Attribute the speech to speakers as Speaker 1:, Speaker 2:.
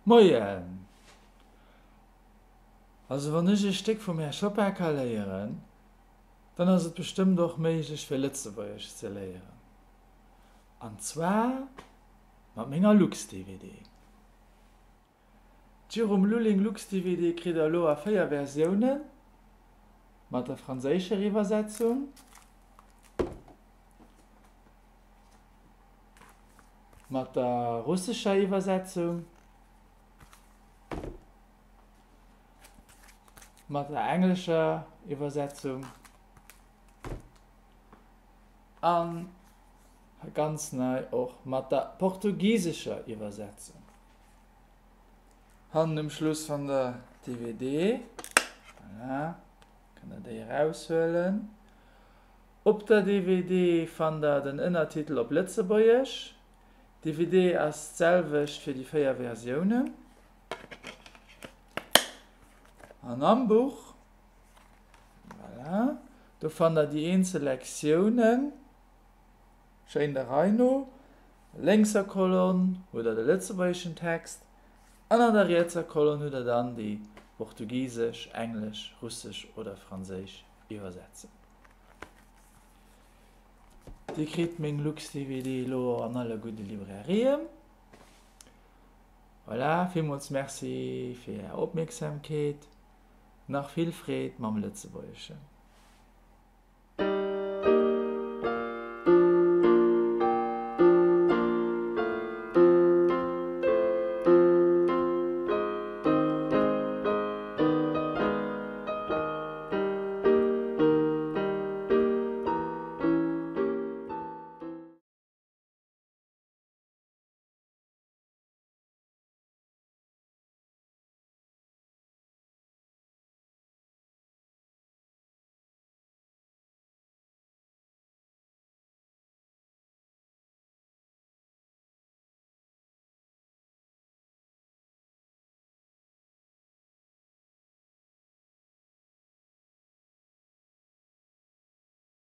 Speaker 1: Moien! Also wann ech e Stéck vum Här Chopin ka léieren, dann ass et bestëmmt och méiglech fir Lëtzebuergesch ze léieren. An zwar mat menger Lux-DVD. D'Jérôme Lulling Lux-DVD kritt der elo a 4 Versiounen, mat der franséischer Iwwersetzung, mat der russescher Iwwersetzung, mat der englescher Iwwersetzung an ganz nei och mat der portugisescher Iwwersetzung. Hannen um Schluss van der DVD, voilà, kënnt der déi eraushuelen. Op der DVD fannt der den Ënnertitel op Lëtzebuergesch. D'DVD ass d'selwecht fir déi 4 Versiounen. An am Buch, voilà, do fannt der déi eenzel Lektiounen, schéin der Rei no. Lénkser Kolonn hutt der de lëtzebuergeschen Text an an der rietser Kolonn hutt der dann déi portugisesch, englesch, russesch oder franséisch Iwwersetzung. Dir kritt meng Lux-DVD elo an alle gudde Librairien. Voilà, villmools Merci fir Är Opmierksamkeet. Nach vill Freed mam Lëtzebuergeschen.